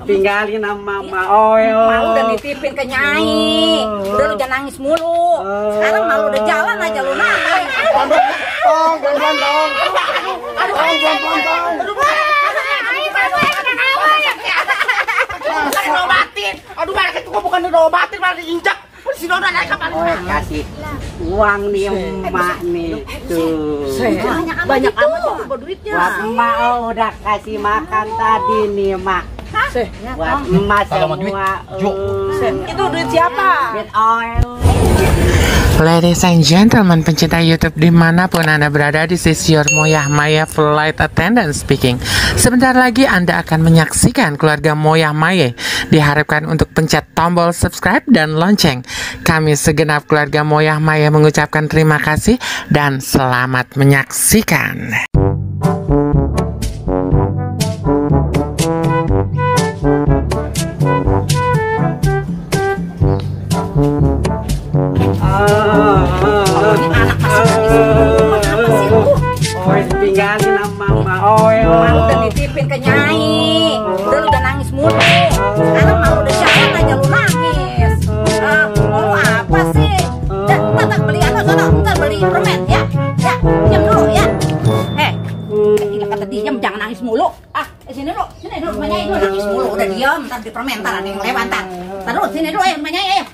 tinggalin sama Mama Oe. Malu udah nitipin ke Nyai. Udah lu jangan nangis mulu. Sekarang malu udah jalan aja lu nangis. Tong, pelan-pelan tong. Aduh, pelan-pelan. Bukan diobatin. Aduh, mereka itu bukan diobatin, malah diinjak. Si Nona naik kapal. Kasih uang nih emak nih. Tuh. Banyak amat coba duitnya. Buat emak udah kasih makan tadi nih emak. Buat emak semua. Itu duit siapa? Duit Oe. Ladies and gentlemen, pencinta YouTube dimanapun Anda berada, this is your Moyah Maya Flight Attendant speaking. Sebentar lagi Anda akan menyaksikan keluarga Moyah Maya. Diharapkan untuk pencet tombol subscribe dan lonceng. Kami segenap keluarga Moyah Maya mengucapkan terima kasih dan selamat menyaksikan. Tinggalin sama Mama Oe. Malu udah nitipin ke Nyai. Udah lu jangan nangis mulu. Sekarang malu udah jalan aja lu nangis. Mau apa sih? Ntar beli apa sono? Ntar beli permen ya? Ya, diam dulu ya. Gila kata diam, jangan nangis mulu. Sini dulu, Mbak Nyai dulu nangis mulu. Udah diam, ntar di permen, ntar ada yang lewat ntar. Ntar dulu, sini dulu ya Mbak Nyai ayo.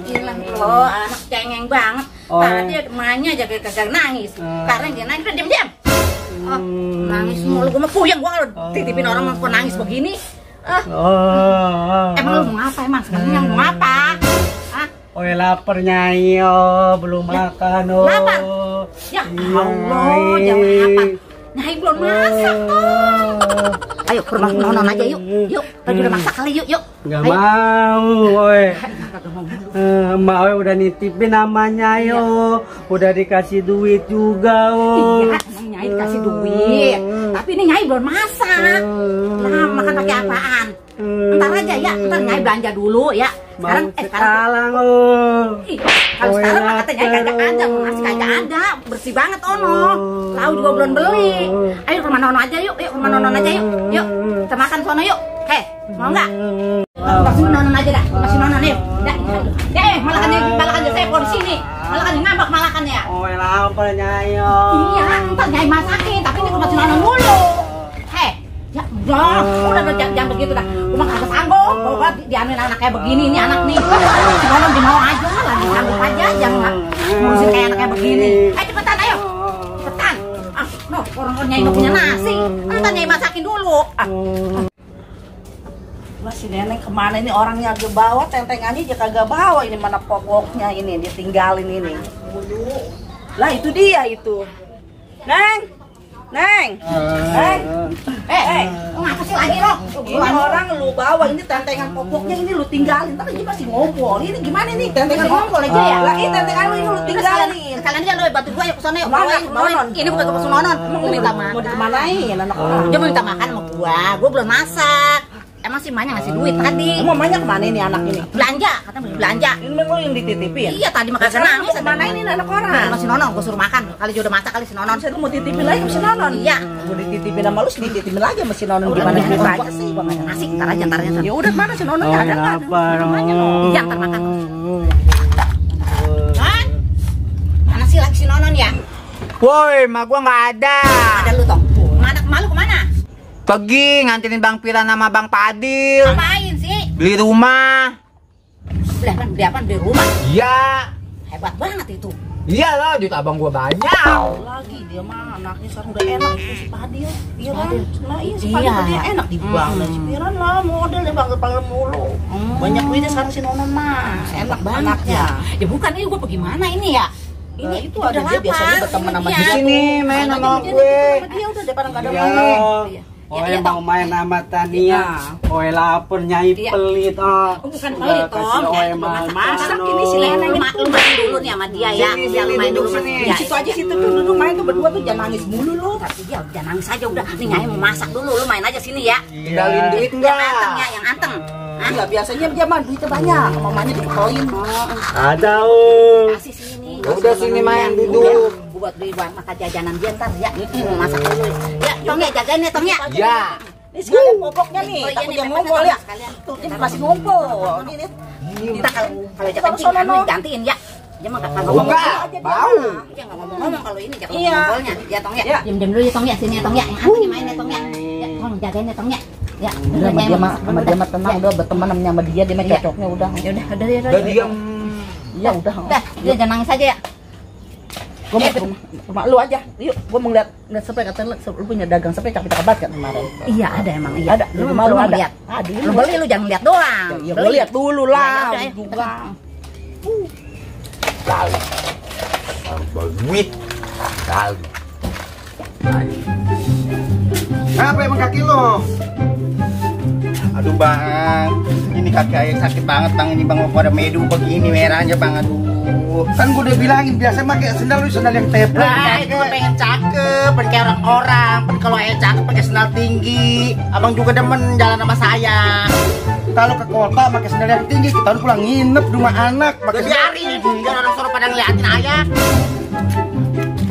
Gila lo, anak cengeng banget. Tadi emaknya aja kagak nangis. Sekarang dia nangis, udah diam. Nangis mulu, gue mah puyeng gue kalau titipin orang mau nangis begini. Emang lu mau ngapa emang? Sekarang yang mau ngapa? Oe lapar Nyai, belum makan. Lapar? Ya Allah, jangan lapar. Nyai belum masak tuh. Ayo ke rumah Nonon aja yuk. Yuk, tadi udah masak kali yuk. Gak mau, Oe. Mbak Oe udah nitipin namanya yo. Udah dikasih duit juga. Iya, emang Nyai dikasih duit. Tapi ini Nyai belum masak. Nah, makan pakai apaan? Ntar aja ya, ntar Nyai belanja dulu ya. Sekarang kalau sekarang mah kata Nyai kagak ada, masih kagak ada, bersih banget ono. Lauk juga belum beli. Ayo ke rumah Nono aja yuk, rumah Nonon aja yuk. Yuk, kita makan sono yuk. Mau nggak? Kasih Nonon aja dah, kasih Nonon yuk. Malakannya saya di sini. Malakannya ngambek malakannya. Oe lapar Nyai. Iya, ntar Nyai masakin, tapi ini kasih Nonon dulu. Ya udah jangan begitu dah. Gua kagak sanggup kalau diambil anak kayak begini ini anak nih. Si Nonon dimau aja lagi sanggup aja jangan ngurusin kayak anak kayak begini. Ayo cepetan ayo. Cepetan. Orang Nyai nggak punya nasi. Ntar Nyai masakin dulu. Si nenek kemana ini orangnya agak bawa tentengannya aja kagak bawa ini mana pokoknya ini ditinggalin ini. Lah itu dia itu. Neng. Ngapa sih lagi lo? Ini orang lu bawa ini tentengan popoknya ini lu tinggalin. Tapi ini masih ngompol. Ini gimana nih? Tentengan ngompol aja ya? Lah ini tentengan lu ini lu tinggalin. Sekalian aja lo bantu gua ya kesana yuk. Nonon. Ini bukan ke Nonon. Mau minta makan. Mau dikemanain anak orang? Dia mau minta makan sama gua. Gua belum masak. Emang si Manya ngasih duit tadi. Mamanya kemana ini anak ini? Belanja, katanya beli belanja. Ini memang yang dititipin? Iya tadi makan senang. Kemana ini anak orang? Masih Nonon, gue suruh makan. Kali juga udah masak kali si Nonon. Saya mau titipin lagi si Nonon. Iya. Gue dititipin sama lu, dititipin lagi sama si Nonon. Gimana aja sih? Gue nggak ngasih. Ntar aja. Ya udah mana si Nonon? Ada nggak? Iya ntar makan. Kan? Mana sih lagi si Nonon ya? Woi, mak gua nggak ada. Ada lu toh. Anak malu kemana? Pergi nganterin Bang Piran sama Bang Padil. Ngapain sih? Beli rumah. Beli apa? Beli rumah? Iya. Hebat banget itu. Iyalah, duit abang gua banyak. Lagi dia mah anaknya sekarang udah enak si Padil. Iya kan? Nah iya si Padil dia enak di bank. Si Piran lah model dia panggil mulu. Banyak duitnya sekarang si Nonon mah. Enak banget anaknya. Ya bukan ini gua bagaimana ini ya? Ini itu ada dia biasanya berteman sama dia. Sini main sama gue. Dia udah daripada enggak ada main. Oe mau main sama Tania. Oe lapar Nyai pelit. Bukan pelit Tom. Oe masak ini si Lena lu main dulu nih sama dia ya. Dia main dulu sama dia. Situ aja situ tuh duduk main tuh berdua tuh jangan nangis mulu lu. Tapi dia jangan nangis aja udah. Nih Nyai mau masak dulu lu main aja sini ya. Tinggalin duit enggak? Yang anteng. Enggak biasanya dia mah duitnya banyak. Mamanya dikepoin. Ada kasih sini. Udah sini main duduk. Buat beli makan jajanan dia ntar ya. Mau masak dulu. Ya, Tong ya jagain ya Tong ya. Ya. Ini sekalian popoknya nih. Takut dia ngumpul ya. Tuh, ini masih ngumpul. Ini. Kita kalau jangan gantiin ya. Dia mah enggak ngomong aja bau. Dia enggak ngomong kalau ini jangan ngobrolnya. Ya Tong ya. Diam-diam dulu ya Tong ya, sini ya Tong ya. Yang satunya main ya Tong ya. Ya, tolong jagain ya Tong ya. Ya, udah dia mah tenang, udah berteman sama dia mah cocoknya udah. Ya udah diam. Iya udah. Dia jangan nangis aja ya. Gua mau ke rumah lu aja. Yuk, gua mau lihat sampai kata lu punya dagang sampai capek banget kan kemarin. Iya, ada emang iya. Ada. Lu malu ada. Lu beli lu jangan lihat doang. Ya gua lihat dulu lah juga. Kali. Duit. Kali. Apa emang kaki lo? Aduh bang, ini kaki ayah sakit banget bang. Ini bang mau pada medu begini merahnya bang. Aduh, kan gue udah bilangin biasa pakai sendal yang teplek. Nah, itu pengen cakep, pakai orang-orang. Kalau ayah cakep pakai sendal tinggi. Abang juga demen jalan sama saya. Kalau ke kota pakai sendal yang tinggi, kita harus pulang nginep di rumah anak. Biarin, biar orang suruh pada ngeliatin ayah.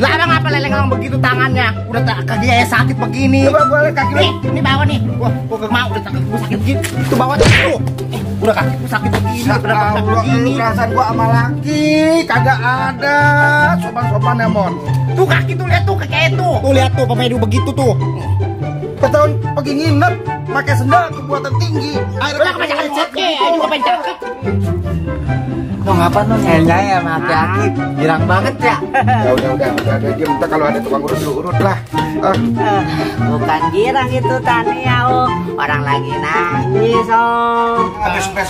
Lah abang apa leleng begitu tangannya? Udah kaki ayah sakit begini. Coba gue lihat kaki lo. Ini bawa nih. Wah, gue mau udah sakit begini. Itu bawa tuh. Udah kaki gue sakit begini. Udah sakit begini. Perasaan gue sama laki kagak ada. Sopan-sopan ya mon. Tuh kaki tuh lihat tuh kaki itu. Tuh lihat tuh pemedu begitu tuh. Ketahuan pergi nginep pakai sendal kebuatan tinggi. Udah kebanyakan ceknya. Ayo juga pengen cakep. Mau ngapa lu nyai-nyai sama aki-aki? Girang banget ya. Ya udah diam. Ntar kalau ada tukang urut lah. Bukan girang itu Tania, orang lagi nangis,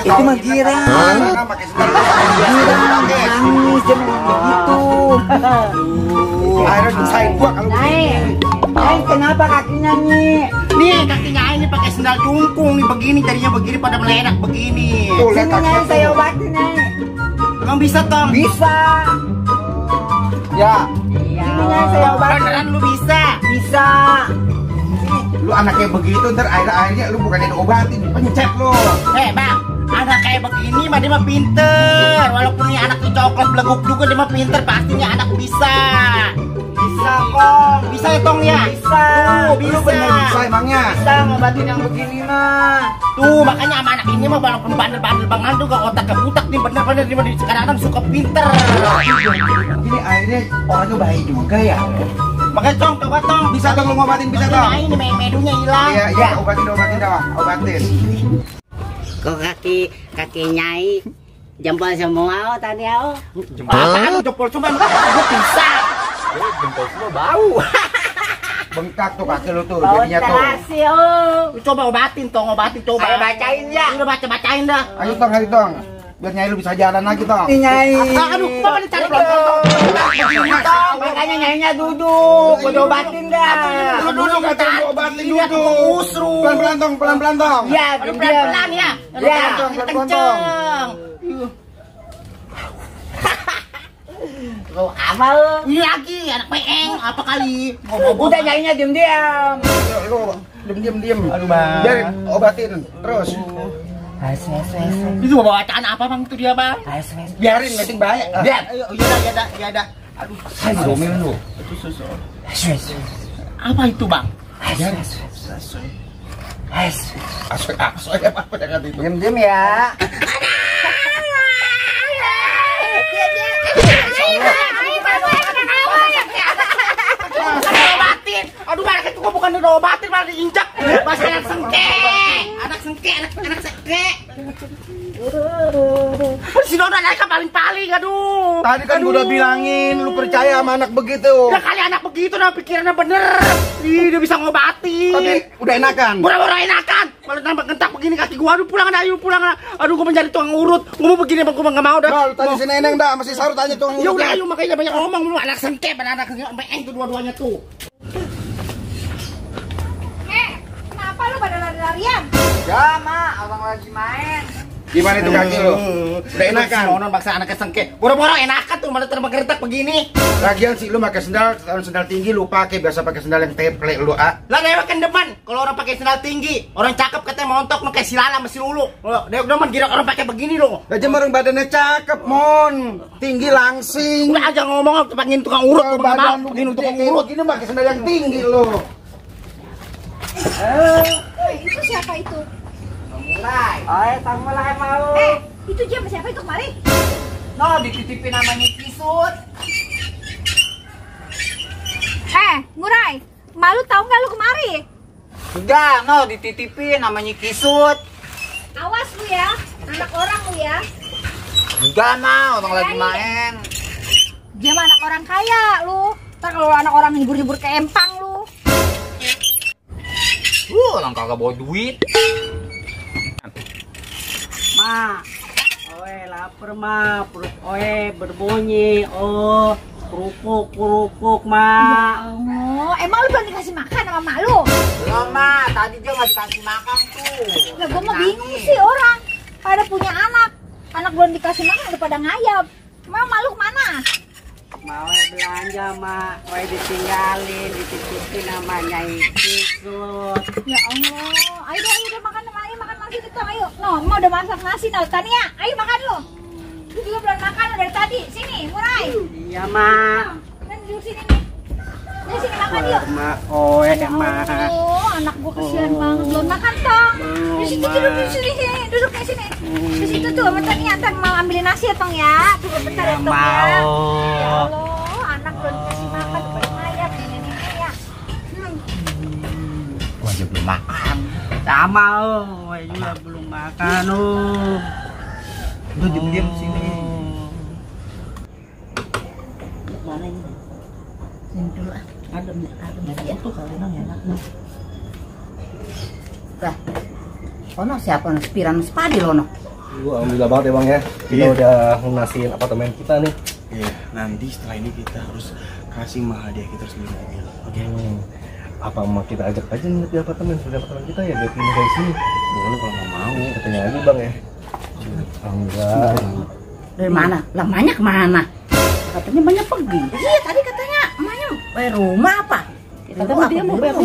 Itu mah girang. Pakai sendal. Nangis jangan begitu. Akhirnya nyusahin gua kalau Nyai, kenapa kakinya Nyi? Nih kakinya ini pakai sendal jungkung nih begini, jadinya begini pada meledak begini. tuh lihat Sini Nyai, kakinya saya tuh. obatin Nyai. Emang bisa Tong? Bisa. Ya, Sini Nyai, saya obatin. Beneran lu bisa? Bisa. lu anaknya begitu ntar akhirnya lu bukan diobatin, pencet lu. Bang, anak kayak begini mah dia mah pinter. Walaupun ini anak coklat beleguk juga dia mah pinter, pastinya anak bisa. Bisa kok. Bisa ya Tong ya? Bisa. Tuh, Lu bener bisa emangnya. Bisa ngobatin yang begini mah. Tuh makanya sama anak ini mah walaupun bandel-bandel banget juga otaknya butak nih bener-bener dia mah kadang-kadang suka pinter. Ini akhirnya orangnya baik juga ya. Makanya Tong, coba Tong. Bisa dong lu ngobatin, bisa dong. Nah, ini medunya hilang. Iya, obatin dah, obatin. Kok kaki Nyai jempol semua tadi Apaan lu jempol cuma gua bisa. Jempol semua bau. Bengkak tuh kaki lu tuh, Bau jadinya tuh. terasi Coba obatin Tong, coba. Ayo bacain ya. Udah bacain dah. Ayo Tong. Biar Nyai lu bisa jalan lagi Tong. Nyai. Aduh, apa dicari pelan-pelan Tong. Makanya Nyainya duduk. Gua obatin dah. Lu duduk kata lu obatin Lihat duduk. usru. Pelan-pelan Tong. Iya, Pelan-pelan ya. Ya. Kenceng. Lu apa lu? Ini lagi anak peeng apa kali? Udah Nyainya diam-diam. Lu diem. Aduh bang. Biar obatin terus. Itu bacaan apa bang itu dia bang? Biarin ngeting bahaya. Biar. Ya ada. Aduh. Domil lu. Apa itu bang? Asoy apa jangan itu. Diam-diam ya. Obatin. Aduh anak itu bukan diobatin malah diinjak. Masih anak sengke. Anak sengke. Si Dona naik paling-paling aduh. Tadi kan gua udah bilangin lu percaya sama anak begitu. Udah kali anak begitu nah pikirannya bener. Ih dia bisa ngobatin. Tapi udah enakan. Pura-pura enakan. Kalau nambah gentak begini kaki gua aduh pulang. Aduh gua menjadi tukang urut. Gua mau begini gua enggak mau dah. Nah, lu tanya si Neneng dah, masih Saru tanya tuh. Ya udah ayo makanya banyak ngomong lu anak sengke pada anak sampai tuh dua-duanya tuh. Kenapa lu pada lari-larian? Ya, Ma, abang lagi main. Gimana itu kaki lu? Udah enakan. Nonon baksa anak sengke. Boro-boro enakan tuh malah terbang gertak begini. Lagian sih lu pakai sendal tinggi lu pakai biasa pakai sendal yang teplek lu ah. Lah dewa kan depan kalau orang pakai sendal tinggi, orang cakep katanya montok nu kayak si Lala sama si Lulu. Dewa demen kira orang pakai begini loh. Lah orang badannya cakep, Mon. Tinggi langsing. Udah aja ngomong pengen tukang urut Kalau gua badan mau. lu Begini tukang gede urut. gini pakai sendal yang tinggi lu. Ayo, tang malah mau. Itu dia sama siapa itu kemari? No, dititipin namanya Kisut. Ngurai, malu tahu nggak lu kemari? Enggak, no, dititipin namanya Kisut. Awas lu ya, anak orang lu ya. Enggak, Ma, orang lagi main. Dia mah anak orang kaya lu. Ntar kalau anak orang hibur-hibur ke empang lu. Orang kagak bawa duit. Ma, oe lapar ma, perut oe berbunyi, oh kerupuk ma. Oh, emang lu belum dikasih makan sama mak lu? Belum, Ma, tadi dia nggak dikasih makan tuh. Lah gua mah bingung sih orang pada punya anak belum dikasih makan udah pada ngayap. Emang mak lu kemana? Ma oe belanja ma, oe ditinggalin, dititipin namanya Kisut. Ya Allah, ayo deh makan nasi kita, ayo. No, mau udah masak nasi, no. Tania, ayo makan lu. Lu juga belum makan dari tadi. Sini, Murai. Iya ma. Dan duduk sini nih. Nih sini makan yuk. Ma, oe ma. Oh, anak gua kesian banget belum makan tong. Di situ duduk di sini, duduk di sini. Di situ tuh sama Tania, ntar mau ambilin nasi ya tong ya. Tunggu bentar ya tong ya. Ya Allah, anak belum dikasih makan udah ngayap nenek-nenek ya. Gua aja belum makan. Sama oe juga belum makan oh. Lu diam sini. Mana ini? Sini dulu ah. Adem dia tuh kalau enak nih. Bah. Ono siapa nih? Piran sepadi lono. Alhamdulillah banget ya Bang ya. Kita udah ngelunasin apartemen kita nih. Iya, nanti setelah ini kita harus kasih hadiah kita sendiri. Oke. Apa mau kita ajak aja nih di apartemen kita ya biar pindah dari sini. Boleh kalau nggak mau. Katanya lagi Bang ya. Enggak. Dari mana? Lamanya kemana? Katanya banyak pergi. Iya tadi katanya emaknya bayar rumah apa? Katanya dia mau bayar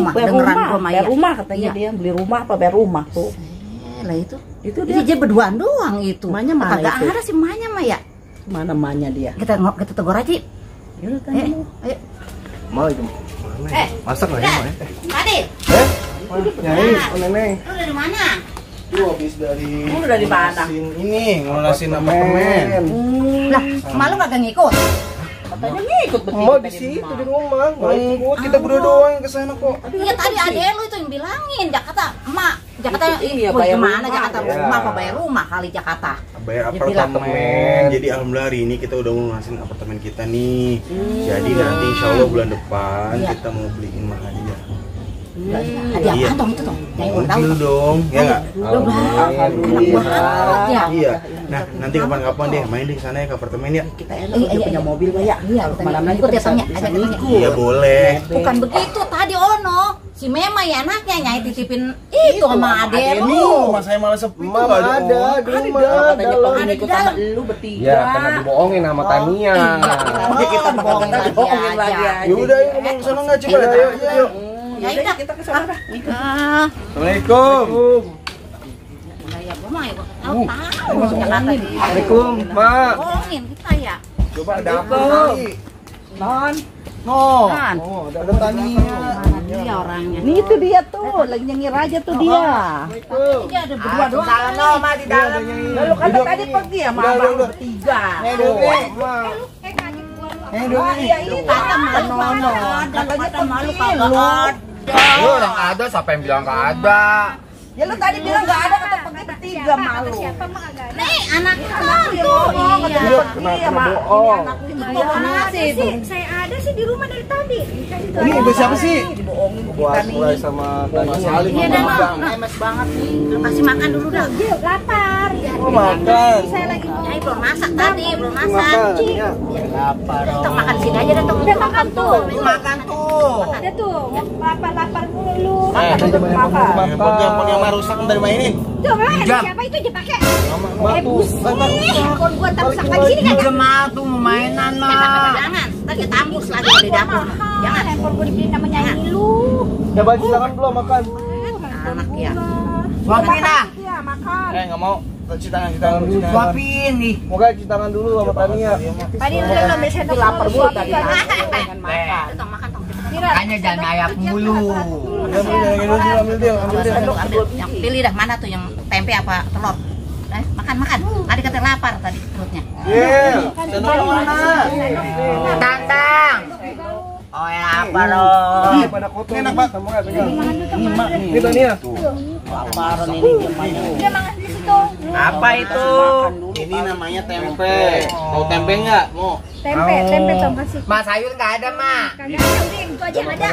rumah katanya dia beli rumah apa bayar rumah tuh. Lah itu dia berduaan doang itu. Emaknya mana itu? Kagak ada sih emaknya mah ya. Mana emaknya dia? Kita tegur aja. Yaudah tanya. Ayo. Mau itu. Masak nggak ya Mak? Tadi. Nyai, Neneng. Lu dari mana? Lu habis dari mana? ngelunasin apartemen. Lah, malu kagak ngikut? Katanya ngikut Mau di situ di rumah. Nggak ikut. Kita berdua doang yang kesana kok. Iya tadi adek lu itu yang bilangin Jakarta, emak. Jakarta iya bayar gimana Jakarta rumah apa bayar rumah kali Jakarta? Bayar apartemen. Jadi alhamdulillah hari ini kita udah ngelunasin apartemen kita nih. Jadi nanti insya Allah bulan depan kita mau beliin hadiah. Hadiah apa dong itu dong? Mobil dong, ya nggak? Alhamdulillah. Iya. Nah nanti kapan-kapan deh main di sana ya ke apartemen ya. Kita dia punya mobil banyak. Iya. Malam-malam ikut ya tanya. Iya boleh. Bukan begitu tadi Ono. Si Mema ya anaknya nyai titipin itu sama adek lu. Mas saya malah sepi. Mama ada di rumah. Ada di dalam lu bertiga. Ya karena dibohongin sama Tania. Kita bohongin lagi aja. Yaudah yuk ngomong sana nggak coba. Yuk. Ya udah kita ke sana dah. Assalamualaikum. Ya gua mah tahu. Assalamualaikum, Mak. Bohongin kita ya. Coba ada apa kali? Ada Tania. Dia orangnya. Ini itu dia tuh, lagi nyanyi raja tuh dia. Dia ada berdua doang. No, Ma, di dalam. Lalu kan tadi pergi ya, Mama bertiga. Iya ini kata malu. Kata malu kagak Lu orang ada, siapa yang bilang nggak ada? Ya lu tadi bilang nggak ada, kata pergi bertiga malu. Nih anak tuh. Iya. Kena bohong. Saya ada sih di rumah dari tadi. Ini ibu siapa sih? Mulai sama Tania. Iya dah, lemes banget nih. Lu kasih makan dulu dah. Lapar. Oh, makan. Saya lagi mau Nyai belum masak tadi, belum masak. Iya. Lapar. Tok makan sini aja dah, Tok. udah makan tuh. Makan tuh. Ada tuh, lapar mulu. Handphone yang rusak dari mainin. Tuh, memang siapa itu dipakai? Handphone gua tak rusak lagi sini kan? Jemaah tuh mau mainan, Ma. Jangan, ntar kita ambus lagi di dapur. Jangan, handphone gua dibeliin sama nyanyi lu. Coba silakan belum makan. Anak ya. Suapin ah. Iya, makan. Nggak mau. Cuci tangan dulu. Suapin nih. Moga cuci tangan dulu sama Tania. Tadi udah ambil sendok. Lapar mulu tadi. Makan. Makan, Tong. Makanya jangan ayap mulu. Ambil. Yang pilih dah mana tuh yang tempe apa telur. Makan. Tadi kata lapar tadi perutnya. Sendok mana? Tantang. Oh ya apa loh? Enak banget. Kita nih ya. Laparan ini gimana? Dia makan di situ. Apa itu? Ini namanya tempe. Tahu tempe nggak? Mau? Tempe tuh kasih. Mas sayur nggak ada, Mak. Kagak ada, udah itu aja yang ada.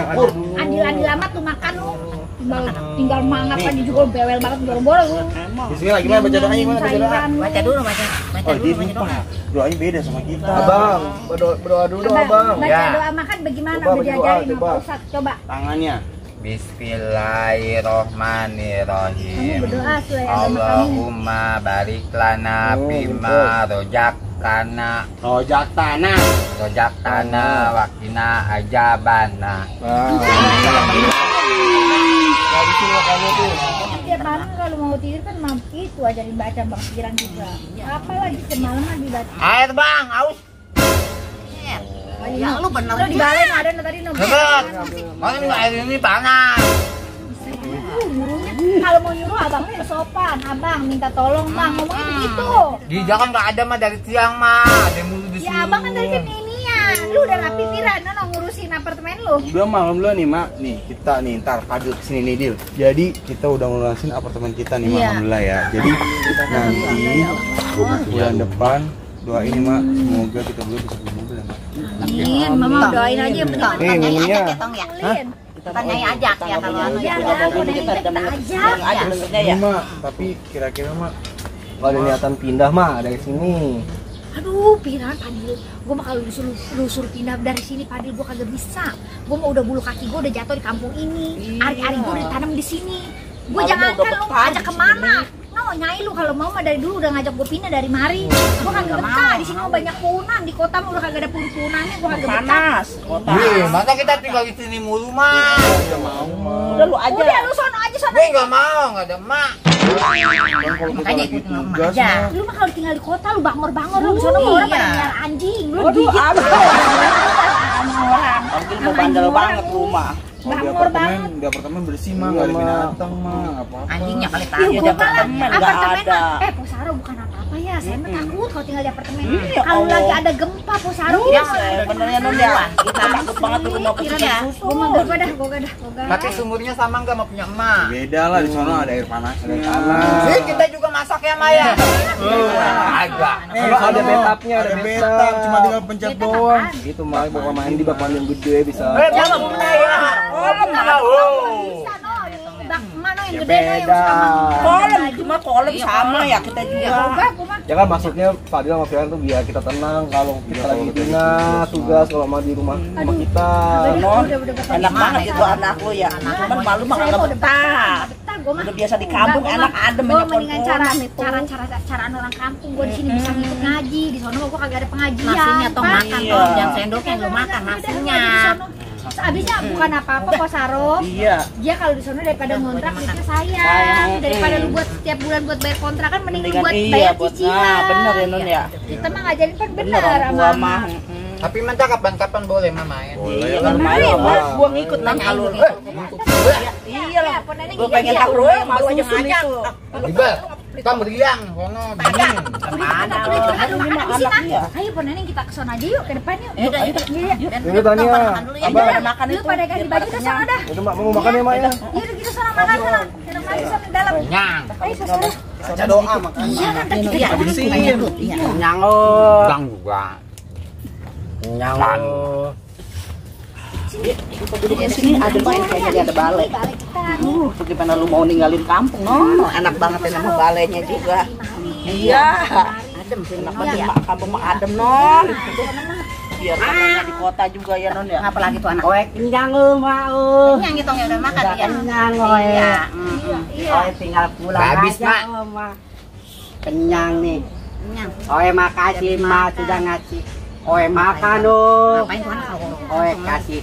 Adil amat tuh makan lu. Tinggal mangap aja juga bawel banget boro-boro lu. Bismillah gimana baca doanya gimana baca doa? Baca dulu. Doanya beda sama kita. Abang, berdoa dulu Abang. Baca doa makan bagaimana udah diajarin sama Pak Ustadz. Coba. Tangannya. Bismillahirrahmanirrahim. Kamu berdoa sesuai agama kamu. Allahumma barik lana bima rojak tanah wakina ajabana. Tiap malam kalau mau tidur kan mau itu ajarin baca Bang Piran juga. Apalagi semalaman dibaca. Air bang, aus. Ya lu bener. Lu di balai ada tadi Deket. Mana air ini panas. Kalau mau nyuruh abangnya sopan, abang minta tolong bang, ngomongnya begitu. Di Jakarta nggak ada mah dari siang mah, ada mulu di sini. Ya abang kan dari kan ini ya, lu udah rapi Piran, no ngurusin apartemen lu. Udah malam dulu nih Mak, nih kita nih ntar Fadil kesini nih Dil. Jadi kita udah ngelunasin apartemen kita nih Mak, alhamdulillah ya. Jadi nanti bulan depan doain nih Mak, semoga kita berdua bisa beli mobil ya Mak. Amin, mama doain aja yang penting. Nih minumnya. Tanyai ajak ya kalau anu ya. Ini Mak, tapi kira-kira Mak kalau ada niatan pindah Mak dari sini. Aduh, Piran, Padil, gue mah kalau lu suruh pindah dari sini, Padil, gue kagak bisa. Gue mah udah bulu kaki gue udah jatuh di kampung ini. Ari-ari gue udah tanam di sini. Gue jangankan lu ajak kemana. No, Nyai lu kalau mau mah dari dulu udah ngajak gue pindah dari mari. Gue kagak betah. Di sini mah banyak punan, di kota mah udah kagak ada punannya, gue kagak betah. Panas kota. Masa kita tinggal di sini mulu mah? Udah lu aja. Udah lu sono aja sono. Gue nggak mau, nggak ada mak. Makanya ikut ngomong aja. Lu mah kalau tinggal di kota lu bangor-bangor lu sono mah orang pada nyar anjing. Lu Waduh, gigit. orang. Panggil mau bandel banget rumah. Bangor banget. Di apartemen bersih Mak, nggak ada binatang Mak, apa? Anjingnya kali Ya, tahu gua dia malah apartemen enggak apartemen ada. mah. Posaro bukan apa-apa ya. Saya mah takut kalau tinggal di apartemen. Ya Kalau Allah. lagi ada gempa Posaro Ya, gitu. benernya non ya. Kita takut banget di rumah Piran punya. ya. Gua mah gua dah. Tapi sumurnya sama nggak mau punya emak? Beda lah di sana ada air panas, ada panas. Sih kita juga masak ya Maya. Agak. Kalau ada bathtubnya, ada bathtub, cuma tinggal pencet Bathtub doang. apaan? Itu mah bawa mandi bak mandi yang gede bisa. Jangan benar. Bak mana yang Ya gede no, yang beda. Kolom cuma kolom sama ya kita juga. gua mah Ya kan maksudnya Fadil sama Fian tuh biar kita tenang kalau kita lagi pindah tugas kalau mau di rumah kita. udah Enak banget itu anak lu ya. Cuman malu mah Saya enggak mah udah betah. Gua mah Udah biasa di kampung, Enggak, enak adem, gua banyak mendingan pohon-pohonan itu. cara orang kampung. Gua di sini bisa ngikut ngaji, di sono gua kagak ada pengajian. Nasinya toh Pak. makan Iya. toh, jangan sendoknya lu makan nasinya. Abisnya bukan apa-apa kok Saro. Iya. Dia kalau di sana daripada ngontrak duitnya sayang. Daripada lu buat setiap bulan buat bayar kontrakan mending lu buat bayar cicilan. Bener ya non ya. Kita mah ngajarin kan Bener bener orang tua sama mah. Tapi minta kapan-kapan boleh mama ya. Iya kan main, gua ngikut nang kalau iya lah. Gua pengen tak lu malu aja ngajak. Iba, kita meriang, kono dingin. Mana Udah lu? anak di sini. Anaknya. Ayo Poneneng kita ke sana aja yuk ke depan yuk. Udah. Ini Tania. Abang makan Lu itu. pada ganti baju ke sana dah. Itu Mak mau makan ya Mak ya. Iya udah kita sana makan sana. Kita makan di sana dalam. Nyang. Ayo ke sana. Baca doa makan. Iya kan tadi kita Bersihin. Iya. Gang juga. Nyang. Di sini ada main kayaknya ada balai. balik kita. Bagaimana lu mau ninggalin kampung? No, enak banget ya sama balainya juga. Iya. Adem sih, enak banget ya. Kampung mah adem non. Biar katanya di kota juga ya non ya. Apalagi tuh anak oe kenyang lu mau. Kenyang gitu ya udah makan ya. Kenyang oe. Iya. Oe tinggal pulang Habis, aja Mak. Mak. Kenyang nih. Kenyang. Oe makasih Mak sudah ngasih. Oe makan oh. Ngapain tuh anak kau? Oe kasih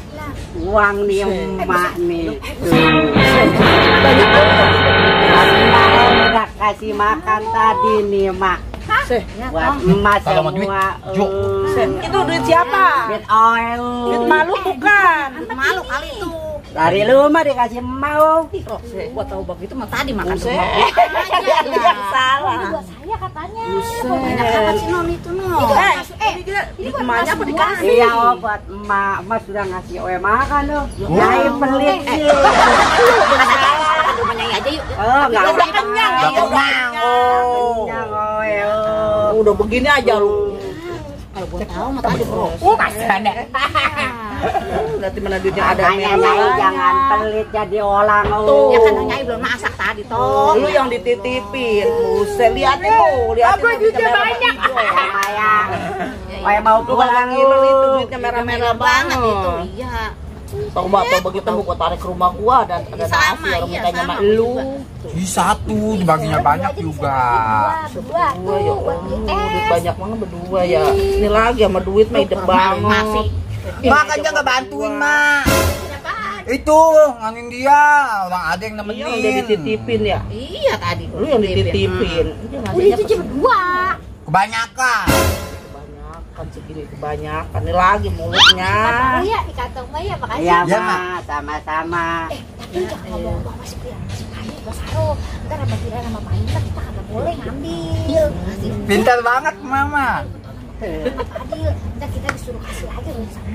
uang nih Mak nih. Udah kasih makan tadi nih Mak. Buat emas Kalau mau duit, Ju. Itu duit siapa? Duit oil. Duit malu bukan? Malu kali itu. Dari lu mah dikasih mau. Gua tahu begitu mah tadi makan Buset. rumah. Yang salah. Ini buat saya katanya. Banyak apa sih non itu non? Ini buat Emaknya apa dikasih? Iya, oh, buat emak. Emak sudah ngasih oe makan loh. Nyai pelit sih. Rumahnya aja yuk. Oh, enggak Udah kenyang. Udah kenyang. Oh. kenyang oe. Oh. Udah begini aja lu. Kalau gua tahu mah tadi bro. Kasihan deh. Berarti mana duitnya ada Makanya Nyai jangan pelit jadi orang. Tuh. Ya kan Nyai belum masak tadi toh. Lu yang dititipin. Buset, liatin tuh, liatin. Apa duitnya banyak? Maya. Maya mau Lu kagak pulang ngiler itu lu. duitnya merah-merah banget itu. Iya. Coba begitu gua tarik ke rumah gua dan ada nasi orang mintanya sama lu. Di satu dibaginya banyak juga. Berdua Berdua ya tuh buat duit banyak banget berdua ya. Ini lagi sama duit mah hidup banget. Makanya nggak bantuin mak. Itu nganin dia, orang ada yang Iya, nemenin. udah dititipin ya. Iya tadi. Lu yang dititipin. Udah dicuci berdua. Kebanyakan. Kebanyakan segini kebanyakan. Ini lagi mulutnya. Apa ya di kantong Maya makasih. Iya, Ya, Mak. Sama-sama. Tapi jangan ngomong masih Pira, masih Pira, Bos Aro. Ntar sama Pira sama Pak Ita kita kagak boleh ngambil. Pintar banget mama. Pak Adil, ntar kita disuruh kasih aja loh sama.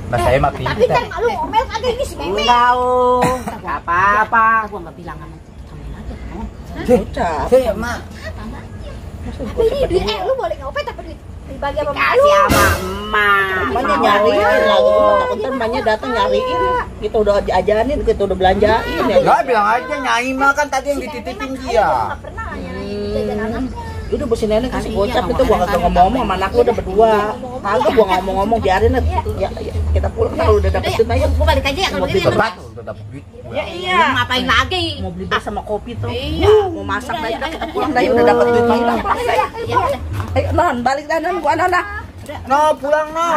Mas saya mah Tapi pintar. ntar malu ngomel kagak ini si Meme. Tahu. Enggak apa-apa. Gua nggak bilang sama temen aja. Bocah. Saya mak. Tapi ini duit lu boleh ngopet tapi duit dibagi sama Kasih malu. sama emak. Emaknya nyariin lagi. Ntar emaknya datang nyariin. Kita udah ajanin, kita udah belanjain ya. Enggak bilang aja Nyai mah kan tadi yang dititipin dia. Nggak pernah nyariin jajan anaknya. Udah bosin nenek kasih gocap itu gua kagak ngomong sama anak lu udah berdua. Kagak gua ngomong-ngomong biarin ya kita pulang kalau udah dapet duit aja. Gua balik aja ya kalau begini. Berat udah dapet duit. Ya iya. Lu ngapain lagi? Mau beli beras sama kopi tuh. Iya. Mau masak dah kita pulang dah udah dapet duit main apa. Ayo non balik dah non gua nana. No pulang no.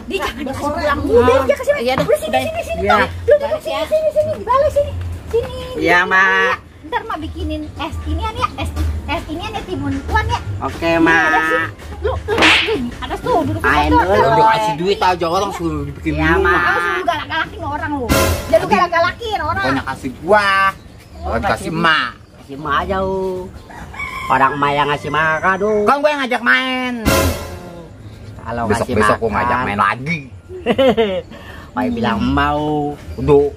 Di jangan dikasih pulang dulu. Dia kasih. Iya dah. Sini. Iya. Lu dikasih sini dibalik sini. Sini. Iya, Mak. Ntar mah bikinin es inian ya, es inian ya timun tuan ya. Oke, Mak. Lu ada tuh duduk Main foto. dulu. Udah kasih duit aja orang suruh dibikin Iya, minum. Mak. Lu galak-galakin orang lu. Jadi lu galak-galakin orang. Banyak kasih gua. Orang kasih emak. Kasih emak aja. Orang emak yang ngasih makan tuh. Kan gua yang ngajak main. Kalau ngasih Besok-besok gua makan. ngajak main lagi. Pai bilang mau. Udah